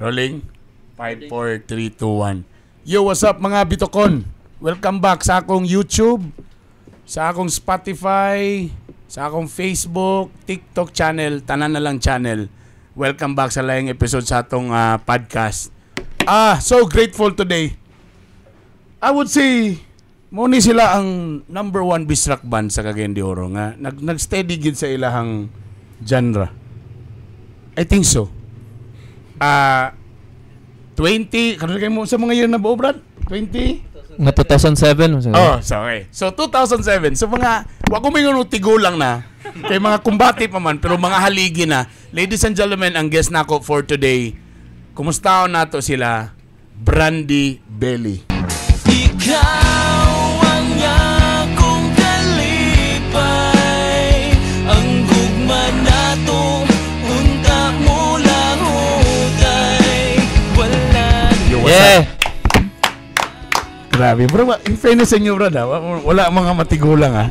Rolling. 5, 4, 3, 2, 1. Yo, what's up, mga bitokon? Welcome back sa akong YouTube, sa akong Spotify, sa akong Facebook, TikTok channel, tanan na lang channel. Welcome back sa laing episode sa atong podcast. Ah, so grateful today. I would say, mao ni sila ang number one bisrak band sa Cagayan de Oro nga nag-steady gid sa ilahang genre. I think so. Ah, 20 karon kay mo sa mga year na buo, Brad? 20? Nga 2007. Oh, so okay. So 2007. So mga wa ko mingon og tigulang na kay mga kumbati pa man, pero mga haligi na. Ladies and gentlemen, ang guest nako for today. Kumusta nato sila? Brandy Belly. Ikaw ang akong kalipay. Ang gugma nato, unta mo lang hutay. Wala Yo, what's Yeah. up? Grabe, bro. In fairness sa inyo, bro, wala mga matigulang, ah.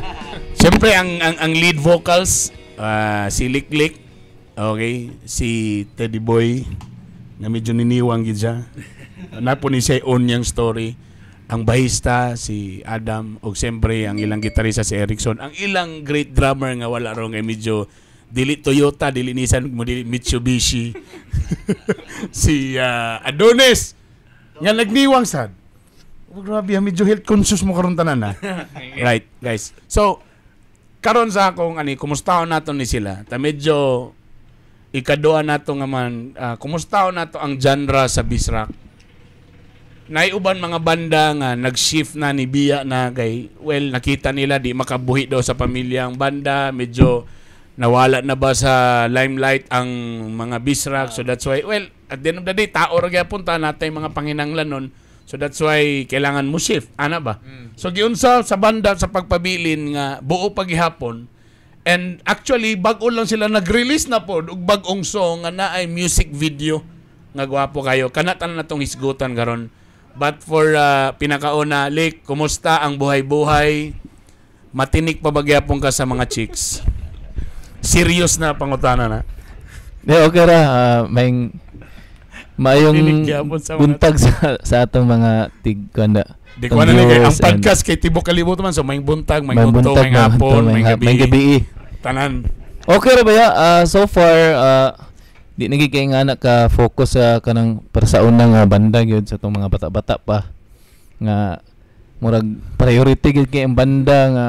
Siyempre, ang lead vocals, si Liklik, okay, si Teddy Boy, na medyo niniwang gid siya. Napo ni siya own niyang story. Ang bahista, si Adam, ug siyempre, ang ilang gitarista, si Erickson. Ang ilang great drummer nga wala ron kay medyo dili Toyota, dili Nissan, mo dili Mitsubishi, si Adonis, nga nagniwang sad. Oh, grabe, medyo health conscious mo karon tanan, ha. Right, guys. So, karon sa akong ani, kumustaon nato ni sila. Ta medyo ikaduha nato nga man, kumustaon nato ang genre sa bisrak. Naiuban mga banda nga nag-shift na, ni biya na kay, well, nakita nila di makabuhi daw sa pamilya ang banda, medyo nawala na ba sa limelight ang mga bisrak. So that's why, well, at the end of the day, tao ra gyapon ta, natay mga panginanglan nun. So that's why kailangan mo shift ana ba. So giunsa sa banda sa pagpabilin nga buo pagihapon, and actually bag-o lang sila nag-release na pod og bag-ong song nga naay music video nga gwapo kayo. Kana tanan natong hisgutan karon. But for pinakauna, Lake, kumusta ang buhay-buhay? Matinik pa ba gyapon ka sa mga chicks? Serious na pangutana na. Di, okay ra. May maayong Tinik gyapon sa mga- buntag sa atong mga tig kanda. Di ko na ni kay ang Viewers and- podcast kay tibok kalibot man, so may buntag, may May unto, buntag, may hapon, may gabi. May gabi. Tanan. Okay ra ba ya? So far, di nagi kay nga ka focus sa kanang para sa unang nga banda gyud sa atong mga bata-bata pa nga murag priority gyud kay ang banda nga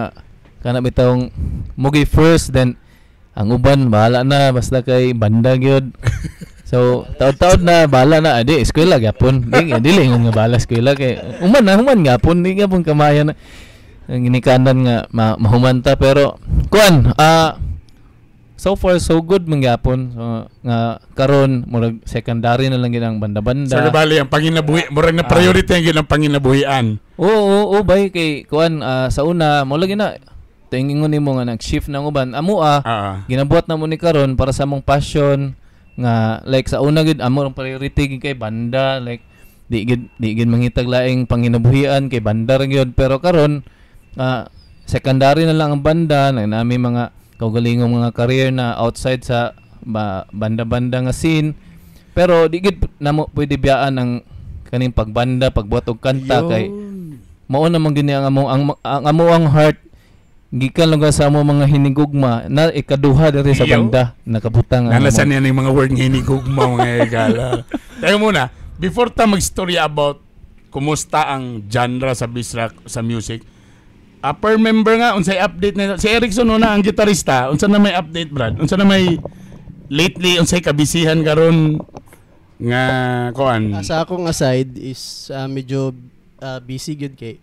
kana bitawng mugi first, then ang uban bahala na, basta kay banda gyud. So taod-taod na bahala na adi eskwela gyapon, di dili nga bahala eskwela kay human na human gyapon, di gyapon kamaya na ang ginikanan nga mahumanta. Pero kuan, so far so good man gyapon. So, nga karon murag secondary na lang gid ang banda-banda. So bali ang panginabuhi, murag na priority ang gid ang panginabuhian. Oo, bay, kay kuan, sa una mo lagi na tingingon nimo nga nag-shift na ang uban amo ginabuhat na mo ni karon para sa among passion nga like sa una gid amo ang priority gid kay banda, like di gid mangitag laing panginabuhian kay banda ra gyud. Pero karon, secondary na lang ang banda na nami mga kaugalingong mga career na outside sa banda-banda nga scene, pero di gid namo pwede biyaan ang kaning pagbanda, pagbuhat og kanta kay mao naman gini ang amo ang heart gikan lang sa amo mga hinigugma na ikaduha diri sa Iyo. banda nakabutang ang Nalasan amo. niya ng mga word nga hinigugma, mga higala. Tayo muna, before ta magstorya about kumusta ang genre sa bisrak sa music, upper member nga, unsay update na si Erickson una, ang gitarista, unsa na may update, Brad? Unsa na may lately, unsay kabisihan karon nga kuan? Sa akong aside is medyo busy gyud kay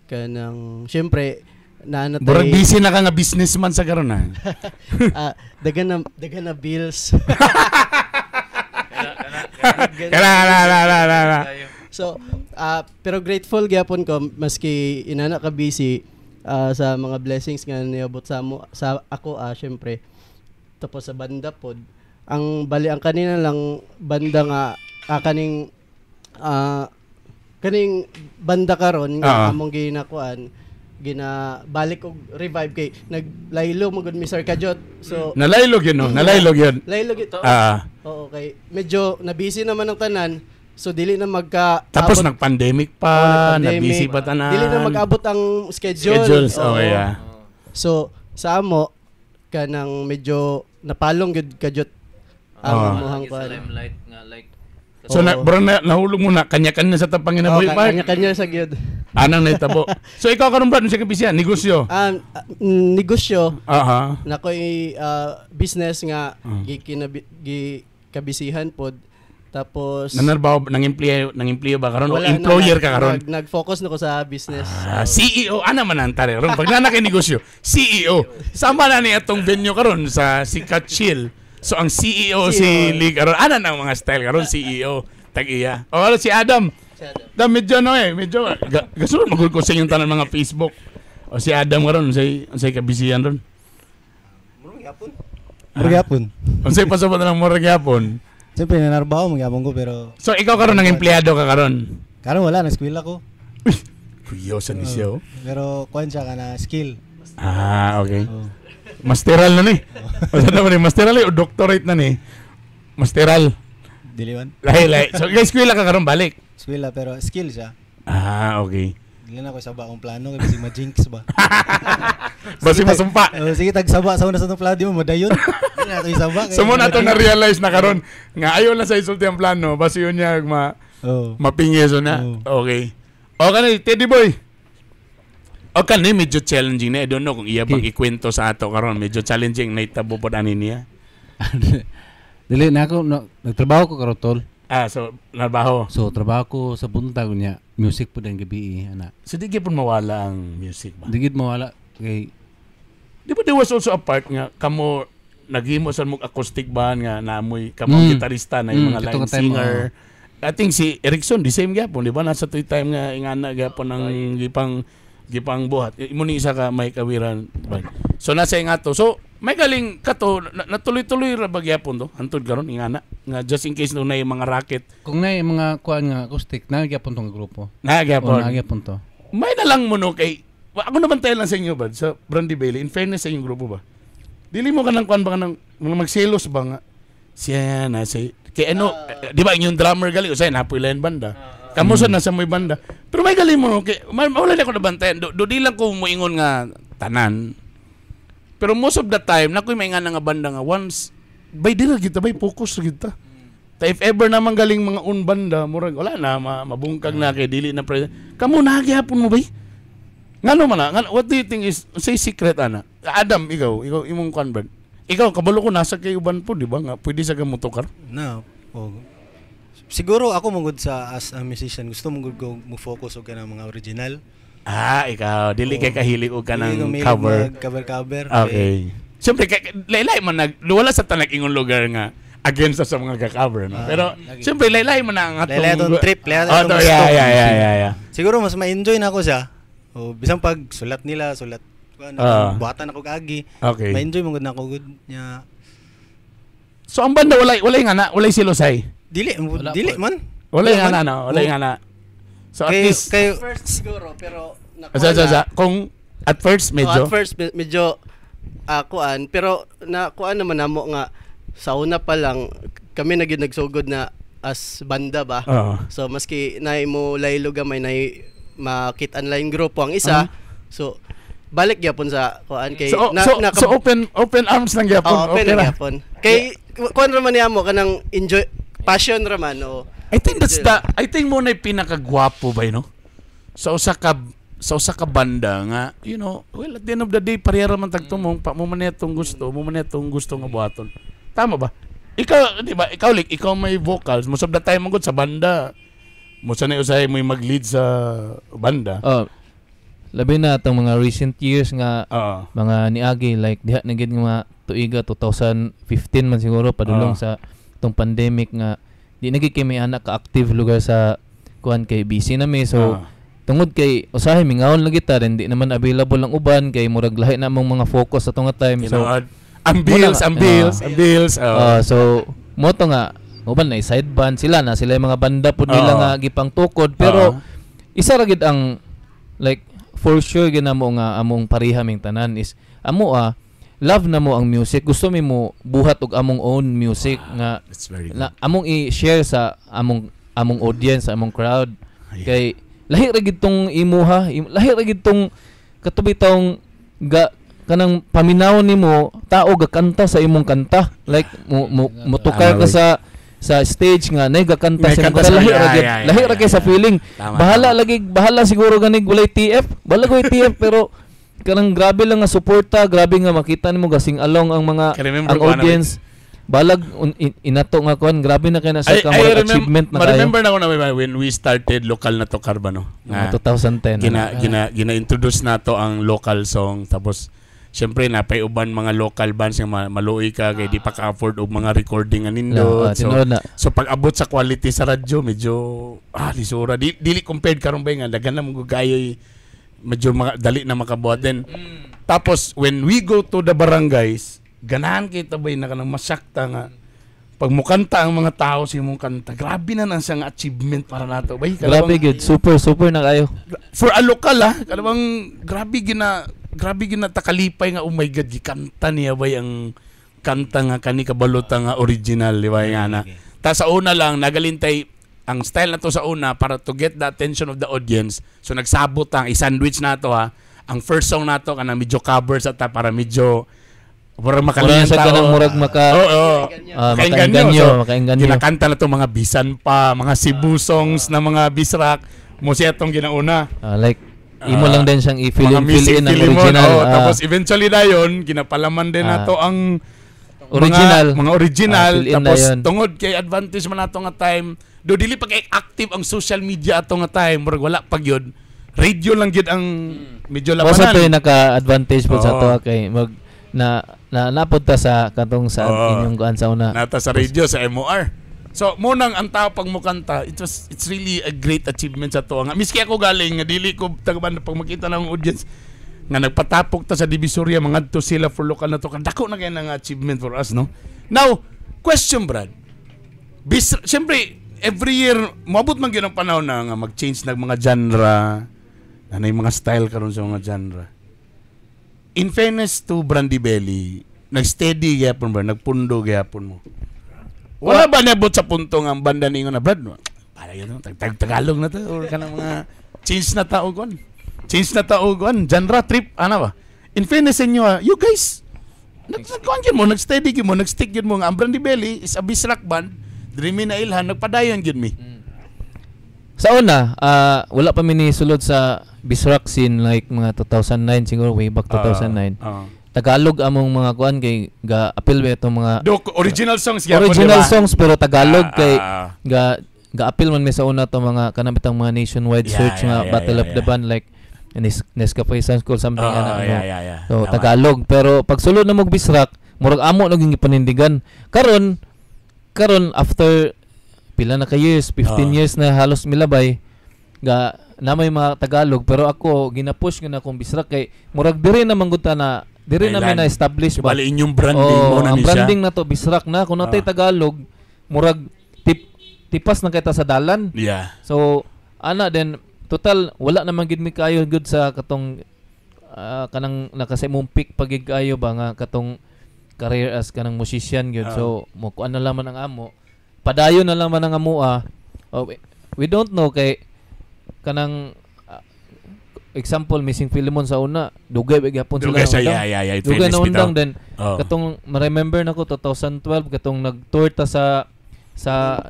kanang syempre naa na Murag tay busy na ka nga businessman sa karon, ha. Daghan na bills. Kala la la la la la. So, pero grateful gyapon ko maski inana ka busy sa mga blessings nga niabot sa mo, sa ako, syempre. Tapos sa banda pod. Ang bali ang kanina lang banda nga kaning banda karon nga among ginakuan. Gina balik og revive kay naglaylo magud mi, Sir Kajot. So Nalaylog yun, no? Nalaylog yun. Laylo gyud. Oo, kay medyo na busy naman ang tanan. So dili na magka Tapos abot- nag-pandemic pa, Oo, nag-pandemic. na-busy pa tanan. Dili na mag-abot ang schedule. Schedules, Oo. okay, ah. So sa amo kanang medyo napalong gyud, Kajot, ang amuhang Sa kuan. limelight nga like So na, bro, na, nahulog mo na kanya-kanya sa tapang Oo, kinabuhi pa. kanya-kanya sa gyud. Anang nahitabo. So ikaw karon, Brad, unsa ka busy? Negosyo. Negosyo na ko'y business nga gi gi kabisihan pod. Tapos Nanarbaho nang empleo, nang empleo ba karon o wala na, employer ka karon? Nag-focus na ko sa business. Ah, CEO ana man ang tare ron. Pag nana kay negosyo, CEO. Sama na ni atong venue karon sa Sikat Chill. So ang CEO, si CEO. Lee karon. Ana na ang mga style karon, CEO tag iya. O ano si Adam? Da medyo no eh, medyo gasunod magul ko sa inyong tanan mga Facebook. O si Adam karon unsay kabisihan ron? Murag gyapon. Unsay pasabot na lang murag gyapon. Siyempre, nanarbaho, magyapon ko, pero So ikaw karon nang empleyado ka karon. karon wala, na-eskwela ko. Uy, kuryosa ni siya, oh. Pero, kuan siya ka na skill. Ah, okay. Oh. Masteral na ni. O sa naman ni, masteral eh, o doctorate na ni. Masteral. Dili man. Lahi, lahi. So guys, eskwela ka karon balik. Eskwela, pero skill siya. Ah, okay. Dili na ko saba akong plano, kay basig ma-jinx ba. Basi masumpa. Oh, sige, tagsaba sa una sa itong plano, di mo madayon. Dili na ito isaba. So mo na to na-realize na karon nga ayo lang sa isulti ang plano, basi yun niya ma mapingi so na. Okay. Okay na, Teddy Boy. Okay ni medyo challenging na. I don't know kung iya bang ikwento sa ato karon, medyo challenging na itabo pod ani niya. Dili na ako no, nagtrabaho ko karon, tol. Ah, so trabaho. So trabaho ko sa buntag niya, music pud ang gabi eh, ana. So di gyud mawala ang music ba? Di gid mawala kay Di ba there was also a part nga kamo naghimo sa mong acoustic band nga naamoy kamo gitarista na yung mga kato line nga time, singer. I think si Erickson the same gyapon, di ba? Nasa toy time nga ingana gyapon ang gipang gipang buhat. Imo ni isa ka may kawiran band. So nasa ingato. So may galing kato natuloy-tuloy ra ba gyapon to hantod karon ingana nga just in case no na yung mga racket Kung na yung mga kuan nga acoustic na gyapon tong grupo. na O gyapon. na gyapon to. May na lang mo no kay ako naman tayo lang sa inyo ba sa Brandy Bailey, in fairness sa inyong grupo ba, dili mo kanang kuan ba, kanang mga magselos ba nga siya na si kay ano eh, di ba inyong drummer gali usay napoy lain banda, kamo sa nasa moy banda, pero may gali mo no kay wala na ko nabantayan do, do di lang ko moingon nga tanan, pero most of the time nakoy may nga nga banda nga once bay dira kita bay focus ra kita. Ta if ever naman galing mga un banda, murag wala na mabungkag na kay dili na pre. Kamo na gyapon mo bay. Ngano man na? Ngano, what do you think is say secret ana? Adam, ikaw imong kwan brad. Ikaw kabalo ko nasa kay uban po, di ba nga pwede sa ka motokar. Na, oh. Siguro ako mangud sa as a musician, gusto mong gud ko mo focus og kanang mga original. Ah, ikaw dili kay kahilig og Dili ko kanang mahilig cover. mag cover cover. Okay. Siyempre kay laylay man nag wala sa tanag ingon lugar nga against sa mga ka-cover, no. Pero siyempre laylay man na ang atong Laylay atong trip, laylay Oh, atong to, gusto. yeah. Siguro mas ma-enjoy na ako siya. O bisan pag sulat nila, sulat kuan, buhatan ako kaagi. Ma-enjoy man gud na ako gud nya. So ang banda walay nga na, walay silosay. Dili Wala dili po. man. Walay nga Wala na, man. no? Walay nga na. So at Kay, least kay First siguro pero nakuha sa, na. kung at first Oh, medyo at first medyo kuan, pero na kuan naman namo nga sa una pa lang kami na gyud nagsugod na as banda ba. Oo. So maski naay mo laylo gamay, nay makit online grupo ang isa. So balik gyapon sa kuan kay So, na, so, na, so open open arms lang gyapon. Oo, open okay na ra. gyapon. Kay kuan ra man niya mo kanang enjoy passion ra man o. I think that's the I think mo na pinakagwapo ba no? Sa usa ka banda nga, well, at the end of the day pareha ra man tagtumong pa mo man itong gusto, mo man itong gusto nga buhaton. Tama ba? Ikaw, di ba? Ikaw like ikaw may vocals, most of the time man gud sa banda. Mo sa na usahay mo mag-lead sa banda. Oh, labi na atong mga recent years nga Oo. mga niagi like diha na gid nga mga tuiga 2015 man siguro padulong sa tong pandemic nga di na gid kay may anak ka active lugar sa kuan kay busy na mi, so tungod kay usahay mingawon lang kita rin, di naman available ang uban kay murag lahi na among mga focus sa tunga time, so Tinuod. Ang bills, Wala ang bills, ang bills. Oo. So mo to nga uban na side band sila na sila yung mga banda pud nila nga gipang tukod, pero isa ra gid ang like for sure ginamo nga among pareha ming tanan is amo love na mo ang music, gusto mi mo buhat og among own music nga That's very good. na among i-share sa among among audience, among crowd. Kay lahi ra gid tong imuha, lahi ra gid tong katubitong ga kanang paminaw nimo tao gakanta sa imong kanta, like mo motukar ka sa stage nga nay gakanta sa imong kanta, lahi ra gid, lahi ra kay sa feeling. Tama, bahala tama. Lagi bahala siguro ganig walay TF, bahala koy TF, pero kanang grabe lang nga suporta, grabe nga makita nimo gasing along ang mga ang audience. Balag inato nga kuan, grabe na kay na sa ka achievement na kayo. Remember na ko na when we started lokal na to ba no? Nga 2010. Gina-introduce na to ang local song, tapos syempre napay uban mga local bands nga maluoy ka kay di pa ka-afford og mga recording nga nindot. So pag abot sa quality sa radyo medyo lisura. Dili compared karon ba nga daghan na mo kayo medyo dali na makabuhat din. Tapos when we go to the barangays, ganahan kita ba na kanang masakta nga pag mukanta ang mga tao sa imong kanta, grabe na nang siyang achievement para nato. Bay, grabe gid, super super na kayo. For a local kalabang grabe gina takalipay nga oh my god, gikanta niya bay ang kanta nga kani kabalota nga original, di ba nga na. Ta sa una lang nagalintay ang style na to sa una para to get the attention of the audience. So nagsabot ang i-sandwich nato ha. Ang first song nato kanang medyo cover sa ta para medyo murag makalian tao. Murag murag maka makainganyo, so, makainganyo. Ginakanta na to mga bisan pa, mga Cebu songs na mga bisrak. Mo siya tong ginauna. Like imo lang din siyang i-fill in ang original. Tapos eventually dayon ginapalaman din nato ang original, mga original. Tapos tungod kay advantage man nato nga time, do dili pa kay active ang social media ato nga time, murag wala pa gyud. Radio lang gyud ang medyo labanan. Mao sa to'y naka-advantage po sa ato kay mag na napunta sa katong sa inyong kuan sa una. Nata sa radio sa MOR. So mo nang ang tao pag mukanta, it's really a great achievement sa to. Nga miski ako galing nga dili ko tagaban pag makita ng audience nga nagpatapok ta sa Divisoria mangadto sila for local na to. Dako na kay nga achievement for us, no? Now, question Brad. Siyempre every year moabot man gyud ang panahon na nga mag-change nag mga genre, na mga style karon sa mga genre. In fairness to Brandy Belly, nag-steady gyapon ba, nagpundo gyapon mo. Wala ba nabot sa punto nga ang banda ninyo na Brad? No? Para yun, Tagalog na to or kanang mga change na tao kon. Change na tao kon, genre trip ana ba? In fairness inyo, you guys nagkuan gyud mo, nag-steady gyud mo, nag-stick gyud mo nga ang Brandy Belly is a bisrak band, dreamy na ilhan, nagpadayon gyud mi. Sa una, wala pa mi nisulod sa Bisrak scene like mga 2009 siguro, way back 2009. Tagalog among mga kuan kay ga appeal ba itong mga original songs gyapon, original songs pero Tagalog kay ga appeal man mi sa una to mga kanang bitang mga nationwide search nga Battle of the Band like Nescafe Sound School something ana. So tama. Tagalog pero pag sulod na mog Bisrak, murag amo naging gipanindigan. Karon after pila na ka years, 15 years na halos milabay ga na may mga Tagalog pero ako gina-push gina akong Bisrak kay murag diri na manggud ta na diri na may na-establish ba. Bali inyong branding mo na ang ni siya. Branding na to Bisrak na kung natay Tagalog murag tipas na kita sa dalan. Yeah. So ana then total wala naman gid mi kayo good sa katong kanang naka sa imong peak pagig kayo ba nga katong career as kanang musician gyud. So mo kuan na lang man ang amo. Padayon na lang man ang amoa. Oh, we don't know kay kanang example Missing Philemon sa una dugay ba gyapon sila. Dugay siya, yeah. Dugay na undang then katong ma-remember nako 2012 katong nag-tour ta sa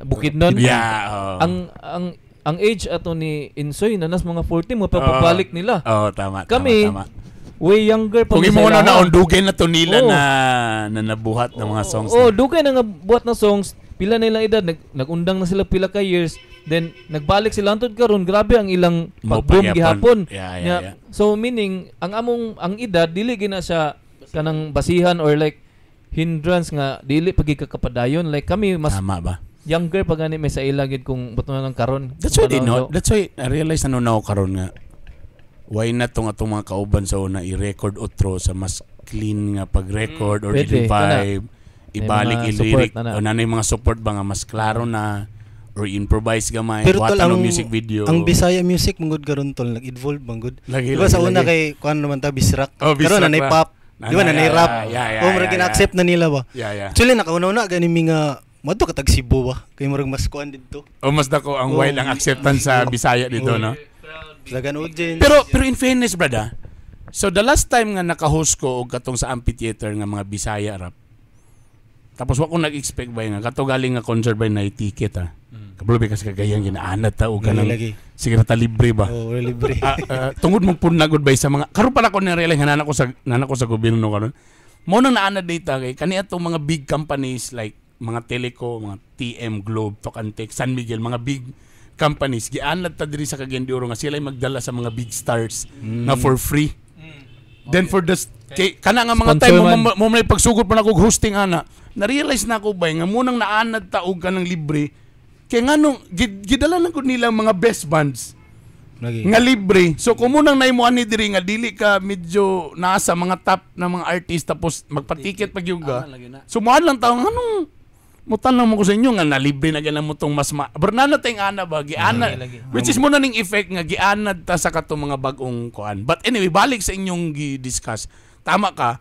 Bukidnon. Yeah. Ang age ato ni Insoy na nas mga 40 mo papabalik nila. Oh, tama. Kami tama. Way younger pa. Kung imo na naon dugay na to nila na nabuhat ng mga songs. Oh, dugay na nga buhat na songs. Pila na ilang edad, nagundang na sila pila ka years, then nagbalik sila antud karon, grabe ang ilang pag-boom gihapon. Yeah. So meaning ang among ang edad dili gina siya kanang basihan or like hindrance nga dili pagi kakapadayon, like kami mas tama ba? Younger pa gani may sa ila gid kung buto na lang karon. That's why they know. That's why I realize na now karon nga why not tong atong mga kauban sa una i-record otro sa mas clean nga pag-record or i-revive, ibalik i-lyric o nanay mga support ba nga mas klaro na Or improvise gamay, Pero tol, buhatan ang og music video. Ang Bisaya music mangud karon tol, nag-evolve mangud. Lagi, Di ba lagi, sa una lagi. kay kuan naman ta Bisrak. Oh, Bisrak Karon nanay ba? pop. Di ba nanay rap? Yeah, Oh, murag gina-accept na nila ba? Yeah. Actually nakauna-una gani mi nga madto ka tag Cebu ba? Kay murag mas kuan didto. O mas dako ang Oh. wild ang acceptance sa Bisaya dito, Oh. no? Dagan audience. Pero in fairness, brother, so the last time nga naka-host ko og katong sa amphitheater nga mga Bisaya rap. Tapos wa ko nag-expect ba nga kato galing nga concert ba na ticket ah. Kabalo ba kasi kagayan ginaanad ta og kanang Lagi. sige ta libre ba. Oh, libre. Tungod mong punagod ba sa mga karon pa na ko na-realize nga nana ko sa gobyerno karon. Mo nang naanad data kay kani atong mga big companies like mga Teleco, mga TM Globe, Tokantec, San Miguel, mga big companies gianad ta diri sa Cagayan de Oro nga sila magdala sa mga big stars nga for free. Then for the kay, kana nga mga Sponsor time man. mo may pagsugod pa na kog hosting ana. Na-realize na ako ba nga munang naanad ta og kanang libre. Kay nganong gidala lang gud nila mga best bands Lagi. nga libre. So kung munang naimo ani diri nga dili ka medyo nasa mga top na mga artist tapos magpa-ticket pag yung ka. So muan lang taong anong mutan lang mo ko sa inyo nga nalibre na gana mo tong mas ma pero nana tayong ana ba giana Lagi, lagi. which is muna ning effect nga gianad ta sa katong mga bag-ong kuan. But anyway, balik sa inyong gi-discuss. Tama ka,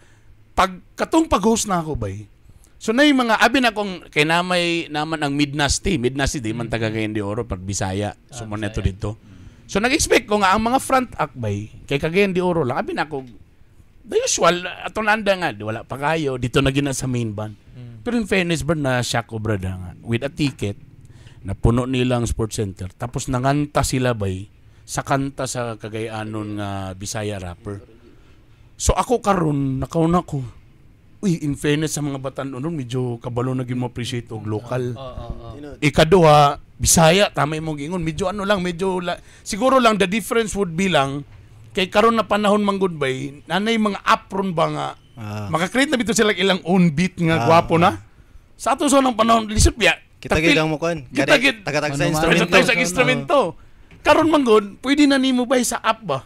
pag katong pag-host na ako bay. So na yung mga abi na kong kay namay naman ang Midnasty, Midnasty di man taga Cagayan de Oro pag Bisaya. So mo neto dito. So nag-expect ko nga ang mga front act bay kay Cagayan de Oro lang abi na ako the usual ato nanda nga di wala pa kayo dito na gina sa main band. Pero in fairness bro na shock ko brother nga with a ticket napuno nila ang sports center tapos nanganta sila bay sa kanta sa Cagayanon nga Bisaya rapper. So ako karon nakauna ko. Uy, in fairness sa mga batan-onon medyo kabalo na gyud mo appreciate og local. Ikaduha, Bisaya, tama imong giingon, medyo ano lang, medyo siguro lang the difference would be lang kay karon na panahon man gud bay, nanay mga apron ba nga maka-create na bito sila ilang own beat nga gwapo na. Sa ato sa unang panahon, lisod biya. Kita gid ang mo kuan. Kita gid. Tagatag sa Ano man. instrumento. Tagatag sa instrumento. Karon man gud, pwede na nimo bay sa app ba.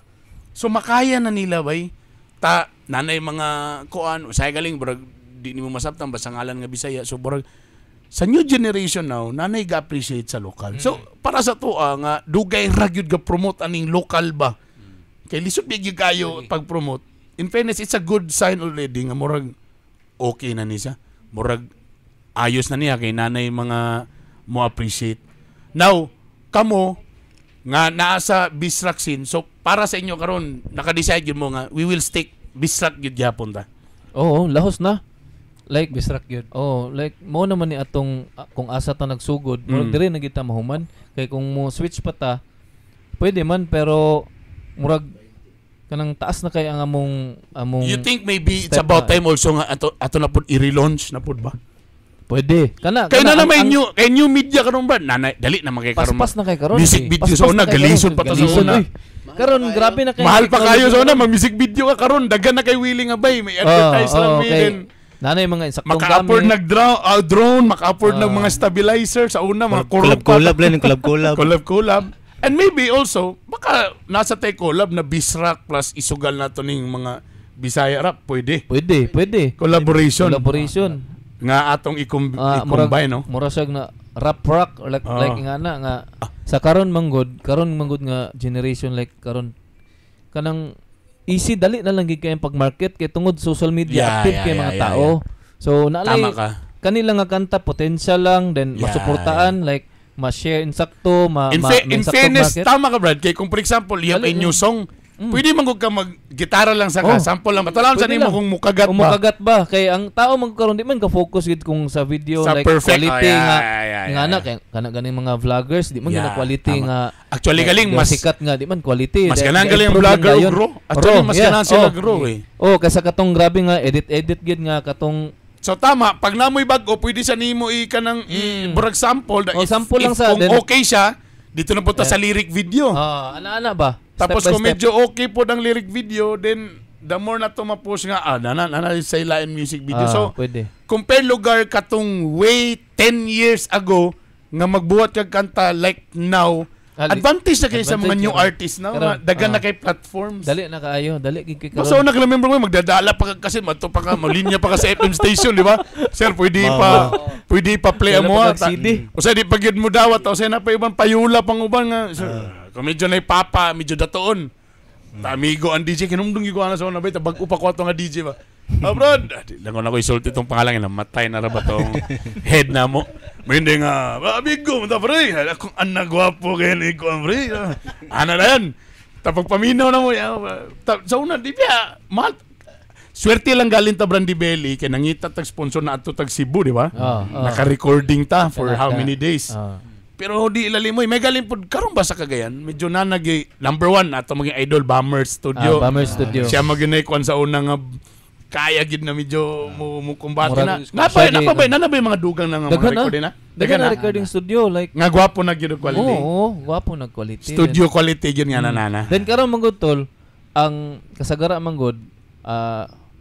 So makaya na nila bay. Ta nanay mga kuan, usay galing burag di nimo masabtan basta ngalan nga Bisaya. So burag sa new generation now, nanay ga-appreciate sa local. So para sa tuwa nga dugay ra gyud ga promote aning local ba. Kay lisod gyud kayo pag-promote. In fairness, it's a good sign already nga murag okay na ni siya. Murag ayos na niya kay nanay mga mo appreciate. Now, kamo nga naa sa Bisrak scene. So para sa inyo karon naka-decide gyud mo nga we will stick Bisrak gyud gyapon ta. Oo, lahos na. Like Bisrak yun. Oh, like mo naman ni atong kung asa ta nagsugod, murag diri na kita mahuman kay kung mo switch pa ta pwede man pero murag kanang taas na kay ang among You think maybe it's step about na. time also nga ato na pud i-relaunch na pud ba? Pwede. Kana Kay na kana, na may ang- new kay new media karon ba? Nanay dali na man kay karon. Paspas na kay karon. Music eh. video Paspas sa una, na kay karon. galisod pa ta sa Galisod, una. uy. Karon grabe na kay Mahal pa kayo sa una, technology. mag music video ka karon, daghan na kay willing nga bay, may advertise Oo, lang oo, may kay then Nanay mga insaktong maka-afford gamit. nag drone, maka-afford ng mga stabilizer sa una, mga Collab kurog pa. collab lang collab collab. Collab collab. And maybe also baka nasa tay collab na Bisrak plus isugal na to ning mga Bisaya rap pwede. Pwede, pwede. Collaboration. Collaboration. Nga atong i-combine, no? Mura siya na rap rock or like like nga na nga sa karon manggod nga generation like karon kanang easy dali na lang gid kay pag-market kay tungod social media Yeah, active yeah, kay mga yeah, tao. So naalay Tama ka. kanila nga kanta potential lang then masuportaan like ma-share insakto ma, In, ma, in ma-insaktong fairness, market. tama ka Brad. Kay kung for example, you have a Dali new lang. song, pwede man gud ka mag-gitara lang sa ka, Oh. sample lang. Batalaan sa Pwede nimo lang. kung mukagat Kung ba. mukagat ba kay ang tao man karon di man ka focus gid kung sa video Sa like perfect. quality Oh, yeah, nga yeah, nga na yeah. kay kana ganing mga vloggers di man Yeah, gina quality tama. nga Actually, galing, nga mas- sikat nga di man quality. Mas Di- ganahan di galing ang improve lang vlogger dayon. og raw. Actually, Raw, mas yeah. ganahan sila Oh. grow eh. Oh, kaysa katong grabe nga edit edit gid nga katong So tama, pag namoy bago, pwede sa nimo i kanang i burag sample da Oh, sample lang sa- kung then- okay siya, dito na punta sa lyric video. ana-ana ba? Step Tapos by kung step. medyo okay po ang lyric video, then the more na to ma-push nga nana nana sa ilain music video. Ah, So pwede. compare lugar katong way 10 years ago nga magbuhat kag kanta like now, advantage na kay sa mga advantage new karon. artists now, Karon, nga daghan na ah. kay platforms. Dali na kaayo, dali gid kay Basta karon. una remember ko, magdadala pa ka kasi, madto pa ka, malinya pa ka sa FM station, di ba? Sir, pwede pa, Pwede ipa-play Wala mo. pa kag CD. Usa di pa gyud mo dawat, usa na pa ibang payula pang uban nga. So, kung medyo na papa, medyo datoon. Ta amigo ang DJ kinumdung gyud ko ana sa una ba bag-o pa ko ato nga DJ ba. Ah, brod, di lang ko na ko isulti itong pangalan nga namatay na ra ba tong head na mo. May hindi nga, "Ah, amigo, ta pre. Akong anak gwapo kay ni ko pre. Ana na yan. Tapos paminaw na mo ya. Sa una di ba mahal. Swerte lang galing ta Brandy Belly kay nangita tag sponsor na ato tag Cebu, di ba? Oh. Naka-recording ta for how many days. Pero di ilalim mo, may galing pod karon ba sa Cagayan? Medyo nanagi number one ato maging idol Bomber Studio. Ah, Bomber Studio. Siya magyunay kuan sa una nga kaya gid na medyo mo kumbate na. Murag- Napa ba na ba yung mga dugang na nga mga Daghan na. recording na? Daghan na recording studio like Nga gwapo na gyud og quality. Oo, gwapo na quality. Studio quality gyud nga na nana. Then karon man gud tol, ang kasagara man gud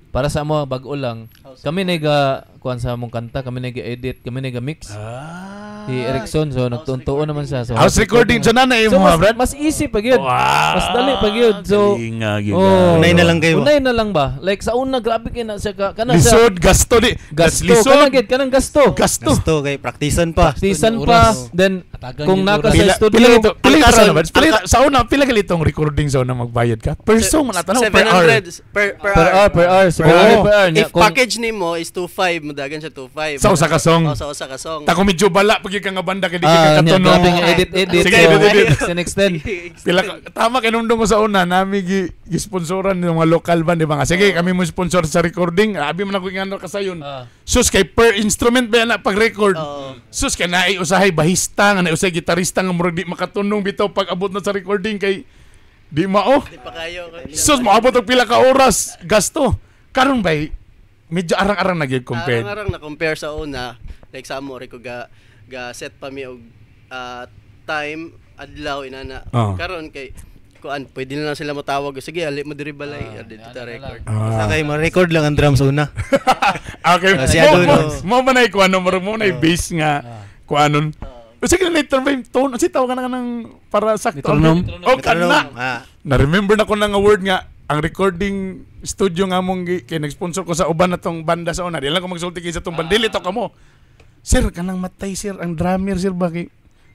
para sa amo bag-o lang. Kami na ga kuan sa among kanta, kami na ga-edit, kami na ga-mix. Si Erickson so nagtuon-tuon naman siya. So House recording so nana So imo mas, brad. mas easy pa gyud. Wow. Mas dali pa gyud. So Galing nga gyud. oh, Unay na lang kayo. Unay na lang ba? Like sa una grabe kay na siya ka kana siya. Lisod gasto di. That's Gasto lisod. kanang gyud kanang gasto. Gasto. Gusto kay praktisan pa. Season Oras. pa then Hatagan kung yung naka oras. sa studio Pila ito, pila ito, Ang pila, sa una, pila gali itong recording sa una magbayad ka? Per song, man ato, per hour. 700 per per hour per hour, Per 700 hour. per hour. Nya, If package nimo is 2.5, mudagan siya 2.5. Sa usa ka song. Oh, sa usa ka song. Ta kung medyo bala pag ka nga banda kay di ka Ah, nya, katunog. grabe nga edit edit. Sige, So, edit, edit. Extend extend. Pila ka, tama kinumdum ko sa una nami gi gisponsoran ng mga local band di ba nga. Sige, kami mo sponsor sa recording. Abi man ako ingano kasayon. Sus kay per instrument ba na pag-record. Oo. Sus kay naay usahay bahista nga naay usahay gitarista nga murag di makatunong bitaw pag abot na sa recording kay di mao. Di pa kayo. Sus moabot og pila ka oras gasto. Karon bay medyo arang-arang na gyud compared. Arang-arang na compare sa una, like sa amo ko ga ga set pa mi og time adlaw inana. Oo. Karon kay kuan pwede na lang sila matawag. Sige, ali mo diri balay, dito ta record. Sa kay ma-record lang ang drums una. Okay. Ah, si Mo, Adono. mo, mo ba na ikuano mo mo na base nga kuanon. Sige na later ba yung tone? Kasi tawag ka na nga ng para sakto. Metronome. Oh, kana. Ah. Na-remember na ko na nga word nga ang recording studio nga mong kay nag-sponsor ko sa uban na tong banda sa una. Di lang ko magsulti kay sa tong bandili to kamo. Sir, kanang matay sir ang drummer sir ba kay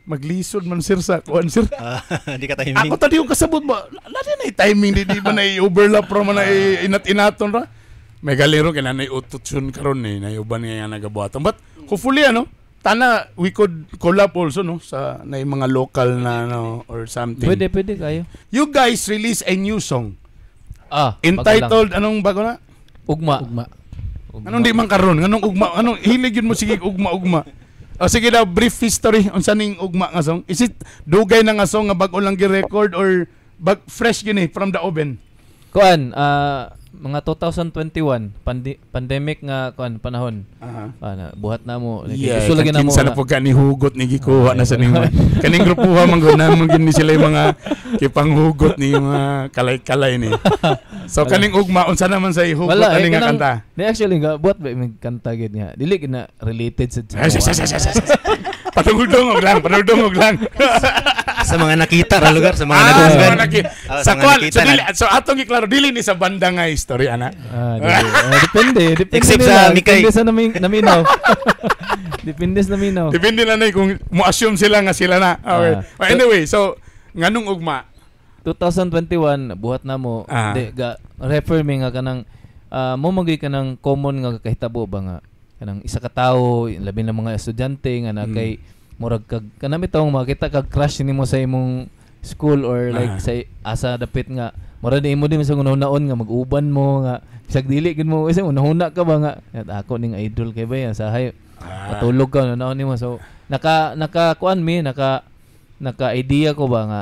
maglisod man sir sa kuan sir. Ah, di ka timing. Ako tadi yung kasabot ba? Lali na yung timing, di ba na i-overlap ra man na inat-inaton ra. May galing ron, kaya na autotune karon eh, na uban nga nga nagabuhaton. But hopefully ano, tana we could collab also no sa na yung mga local na ano or something. Pwede pwede kayo. You guys release a new song Ah, bago lang. entitled anong bago na? Ugma. Ugma. Ugma. Anong di man karon? Anong ugma? Anong hilig yun mo sige ugma ugma? O sige daw brief history unsa ning ugma nga song? Is it dugay na nga song nga bag-o lang gi-record or bag fresh gini from the oven? Kuan, mga 2021 pandemic nga kuan panahon. Aha. Na, buhat na mo. Like, Yeah, gusto lagi na mo. kinsa na po ka ni hugot ni gikuha na sa ning kaning grupuha man gud na mo gid ni sila yung mga kipanghugot ni mga kalay-kalay ni. So kaning ugma unsa naman sa hugot Wala, ani eh, nga kanang- kanta? Di actually nga buhat ba may kanta gid nga. Dili gid na related sa Ay, ay. Patungog-dungog lang, patungog-dungog lang. Sa mga nakita ra lugar, sa mga Ah, sa nadunggan. mga Ah, sa mga kwan, nakita so, dili, na- so atong giklaro dili ni sa banda nga history ana. Ah, dili. Ah, depende, depende Except nila. sa Mikay. Depende sa naminaw. Depende sa naminaw. Depende na na kung mo-assume sila nga sila na. Okay. Ah. Well, anyway, so nganong ugma? 2021 buhat na mo di ga refer mi nga kanang mo magay kanang common nga kahitabo ba nga kanang isa ka tawo labi na mga estudyante nga na kay murag kag kanang bitawng makita kag crush nimo sa imong school or like sa asa dapit nga murag di imo din sa unahon nga mag-uban mo nga bisag dili gid mo isa unahuna ka ba nga "At ako ning idol kay ba yan sahay matulog ka unahon nimo." So naka naka kuan mi naka naka idea ko ba nga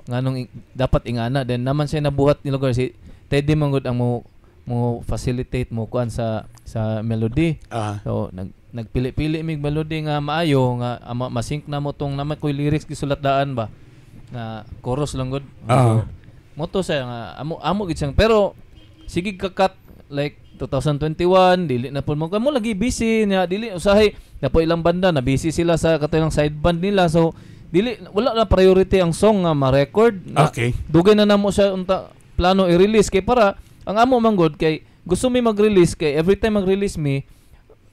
nganong dapat ingana. Then naman siya nabuhat ni lugar si Teddy manggod ang mo mo facilitate mo kuan sa melody. So nagpili-pili mig melody nga maayo nga ama, masync na mo tong naman koy lyrics gisulat daan ba na chorus lang gud. So, mo to siya nga amo amo gid siyang pero sige ka-cut like 2021 dili na pud mo kamo lagi busy niya dili usahay na po ilang banda na busy sila sa katong side band nila, so dili wala na priority ang song nga ma-record na. Dugay na namo siya unta plano i-release kay para ang amo man gud kay gusto mi mag-release kay every time mag-release mi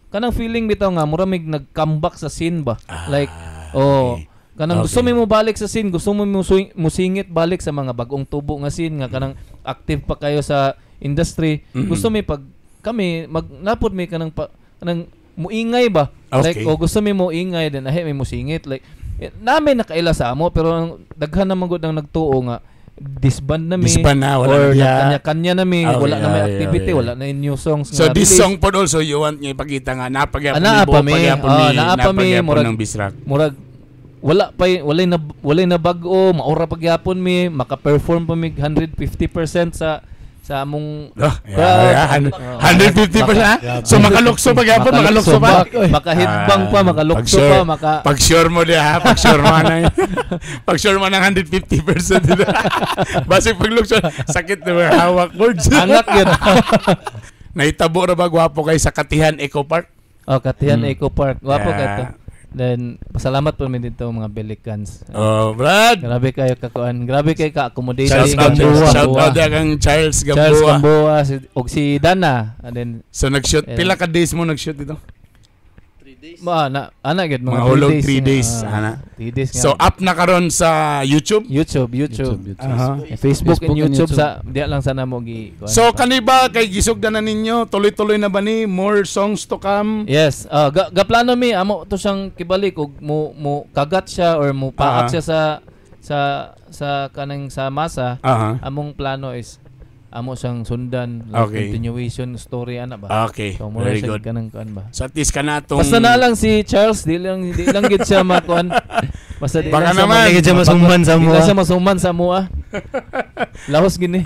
kanang feeling bitaw nga mura mig nag-comeback sa scene ba. Like oh, kanang gusto mi mo balik sa scene, gusto mo musingit balik sa mga bagong tubo nga scene nga kanang active pa kayo sa industry. Gusto mi pag kami magnapod mi kanang kanang muingay ba. Like oh, gusto mi mo ingay then ahe mi musingit like namin nakaila sa amo pero daghan naman gud ang nagtuo nga disband na mi, disband na, wala or kanya-kanya na mi, wala na may activity, wala na new songs. So this song pod also you want nga ipakita nga napagyapon ni Bo, pagyapon ni napagyapon ng Bisrak. Murag wala pa walay na bag-o, maura pagyapon mi, maka-perform pa mi 150% sa among crowd. 150%. So makalukso pagyapon, makalukso pa. Maka-headbang pa, makalukso pa, maka pag sure mo diha, pag sure mo na. Pag sure mo ng 150%. Basi paglukso, sakit na hawak words. Angat yun. Nahitabo ra ba gwapo kay sa Katihan Eco Park? Oh, Katihan Eco Park. Gwapo kay to. Then pasalamat po mi dito mga Belicans. Oh, Brad. Grabe kayo kakuan. Grabe kay ka-accommodation. Shout out kang Charles Gamboa. Charles Gamboa og si Dana. And then so nag-shoot pila ka days mo nag-shoot dito? 3 days. Ma na ana gyud mga 3 days. 3 days ana. 3 days nga. So up na karon sa YouTube? YouTube. Facebook and YouTube sa diya lang sana mo gi. So kani ba kay gisugdan na ninyo? Tuloy-tuloy na ba ni more songs to come? Yes. Gaplano mi amo to siyang kibalik og mo kagat siya or mo paak siya sa kanang sa masa. Among plano is amo siyang sundan like continuation story ana ba. Okay. So, very good. Kanang kuan ba. So at least kanatong basta na lang si Charles di lang gid siya makuan. Basta di baka lang naman siya masumban sa mua. Di siya masumban sa mua. Lahos gini.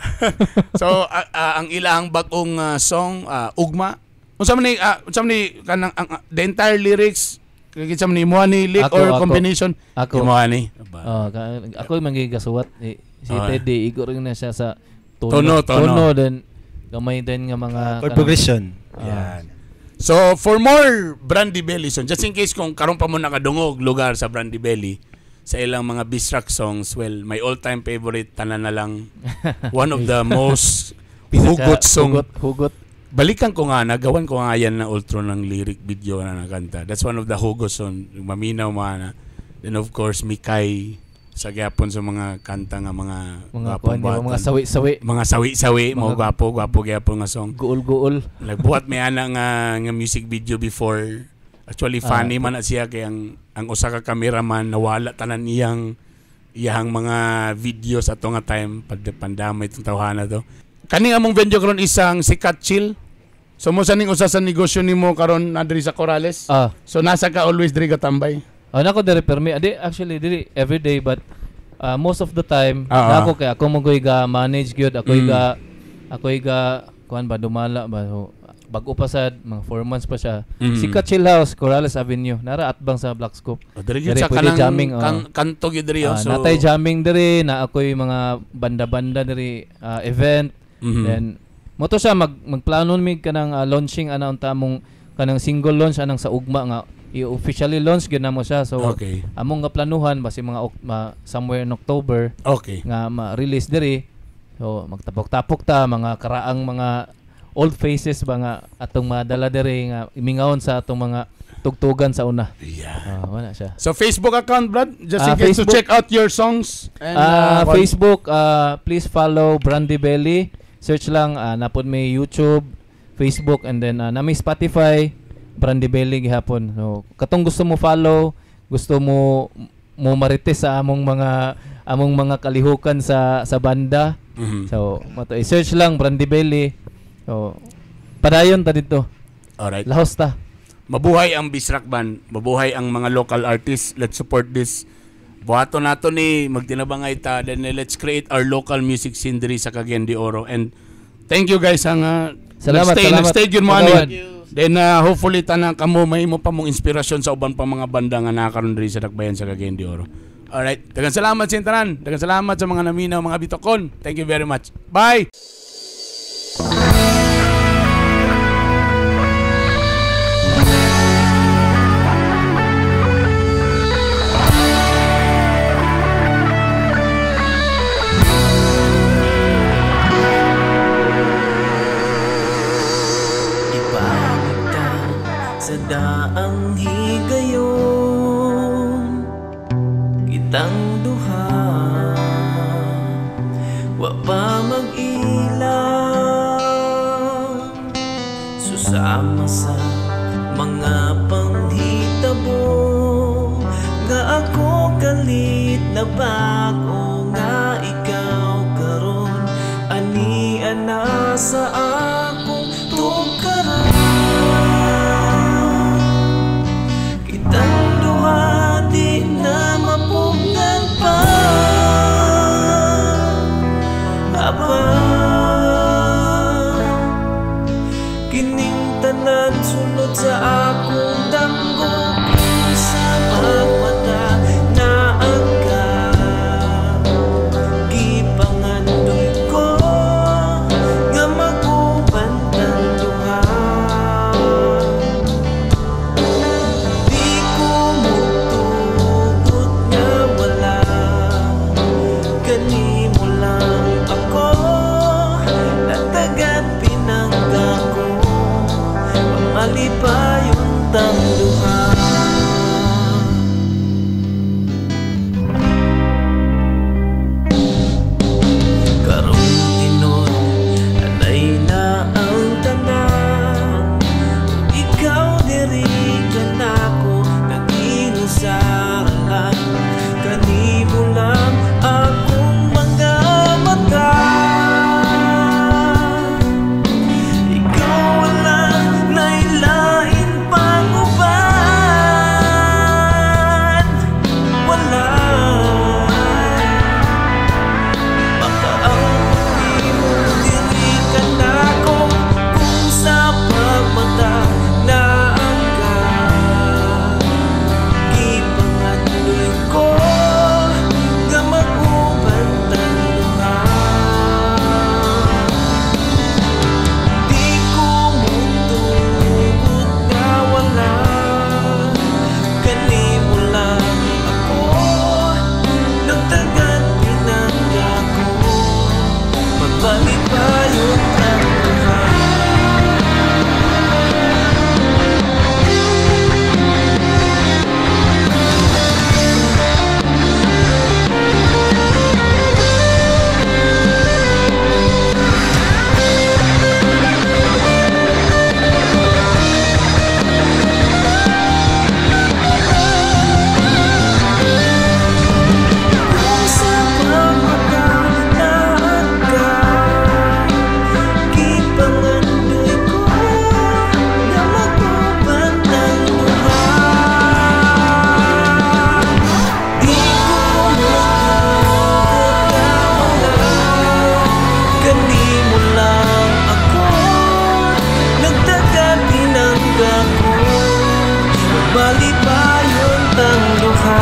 So ang ilahang bag-ong song Ugma. Unsa man ni kanang the entire lyrics kinsa man ni imo ni lick or combination? Ako. Imo ni. Oh, ako manggigasuwat si Teddy igor rin na siya sa tono then gamay din nga mga chord progression. Yan. So for more Brandy Belly song, just in case kung karon pa mo nakadungog lugar sa Brandy Belly sa ilang mga Bisrak songs, well, my all-time favorite tanan na lang, one of the most hugot song. Hugot. Balikan ko nga, nagawan ko nga yan na ultro ng lyric video na nakanta. That's one of the hugot song, maminaw mana. Then of course Mikay sa gyapon sa mga kanta nga mga mga sawi-sawi. Mga sawi-sawi, mga gwapo gyapon nga song. Guol-guol. Nagbuhat may ana nga music video before. Actually funny man na siya kay ang usa ka cameraman nawala tanan iyang mga video sa ato nga time pandamay itong tawhana to. Kani among venue karon isang Sikat Chill. So mo sa ning usa sa negosyo nimo karon na diri sa Corales. So nasa ka always diri katambay. Nako diri permi adi actually diri every day but most of the time nako kay ako mo ga manage gyud ako'y ga kuan ba dumala ba so, bag-o pa sad mga 4 months pa siya. Sikat Chill House, Corales Avenue, nara atbang sa Black Scope. Diri gyud sa kanang jamming, kanto gyud diri so natay jamming diri na ako'y mga banda-banda diri event. Then mo to siya magplano mi kanang launching ana unta among kanang single launch anang sa Ugma nga i-officially launch gyud namo siya. So among nga planuhan basi mga somewhere in October nga ma-release diri. So magtapok-tapok ta mga karaang mga old faces ba nga atong madala diri nga imingawon sa atong mga tugtugan sa una. Yeah. Wala siya. So Facebook account, Brad, just in case Facebook, to check out your songs and Facebook, please follow Brandy Belly. Search lang napod may YouTube, Facebook and then na may Spotify. Brandy Belly gihapon. So katong gusto mo follow, gusto mo marites sa among mga kalihukan sa banda. So mato i-search lang Brandy Belly. So padayon ta dito. Alright. Lahos ta. Mabuhay ang Bisrak Band, mabuhay ang mga local artists. Let's support this. Buhaton nato ni magtinabangay ta, then let's create our local music scene diri sa Cagayan de Oro. And thank you guys ang salamat, salamat. Stay gyud mo ani. Then hopefully tanang kamo mahimo pa mong inspirasyon sa uban pa mga banda nga nakaron diri sa Dakbayan sa Cagayan de Oro. Alright, daghang salamat sa tanan. Daghang salamat sa mga naminaw, mga bitokon. Thank you very much. Bye. Sa Na ang higayon kitang duha wa pa mag-ilang susama sa mga panghitabo nga ako kalit na bag-o nga ikaw karon ani ana sa akong tukaran. Kitang duha di na mapugngan pa. Apan kining tanan sulod sa akong damgo sa pagmata na ang gipangandoy ko nga mag-uban tang duha. Di ko mutugot nga wala kanimo lang ako natagan pinangga ko malipayon tang duha. Karong tinud anay na ang tanan, ikaw diri ka nako nag-inusara lang kanimo lang akong mga mata. Ikaw wala nailain pang uban, wala baka ang mo diri ka nako kung sa pagmata na ang ka gipangandoy ko nga mag-uban tang duha. Di ko mutugot nga wala kanimo lang ako nagtagan pinangga ko magpalipayon tang duha. Kung sa pagmata na ka gipangandoy ko nga mag-uban tang duha. Di ko mutugot nga wala kanimo lang ako nagtagan pinangga ko malipayon tang duha.